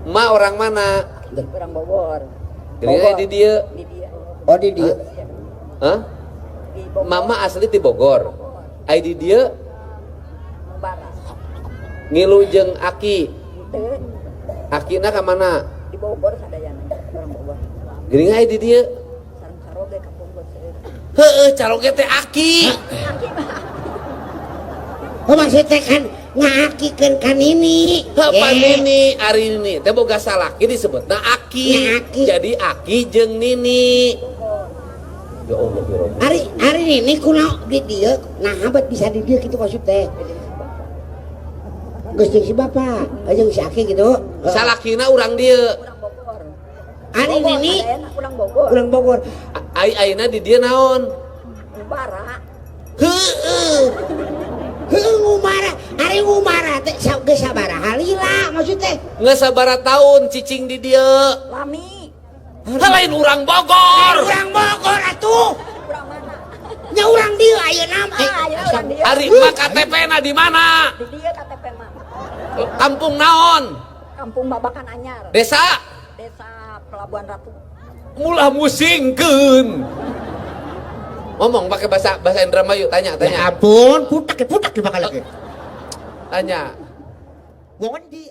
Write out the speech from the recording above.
Ma orang mana? Orang Bogor. Gini di dieu. Di dieu. Oh, di dieu. Hah? Di Bogor. Mama asli di Bogor. Ai di dieu Ngumbara. Ngilu jeung aki. Henteu. Akina ka mana? Di Bogor sadayana, orang Bogor. Geuning ai di dieu. Sareng caroge kapungkur seueur. Heeh, caroge teh aki. Aki mah. Oh, maksudnya kan ngaakikeun ka nini. Heuh, Eh, nini, ari nini teh boga salaki disebutna aki. Nya aki. Jadi aki jeung nini. Ya Allah ya Rabbi. Ari ari nini kunaon di dieu, nah bet bisa di dieu kitu maksud teh. Geus jeung si bapak, jeung si aki gitu. Heeh. Salakina urang dieu. Urang Bogor. Ari Bogor, nini sadayana urang Bogor. Urang Bogor. Ai ayeuna di dieu naon? Ngumbara. Heeh. Heuh, ngumbara, ari ngumbara teh geus sabaraha lila maksud teh? Geus sabaraha tahun cicing di dieu? Lami. Hah, lain urang Bogor. Urang Bogor atuh. Urang mana? Nya urang dieu ayeuna mah. Ah, ayeuna urang dieu. Ari mah KTP na di mana? Di dieu KTP mah. Kampung naon? Kampung Babakan Anyar. Desa? Desa Pelabuhan Ratu. Mulah musingkeun. Ngomong pakai bahasa bahasa Indramayu, tanya, Ya tanya. Ampun, putak putak bakal lagi. Tanya. Wong di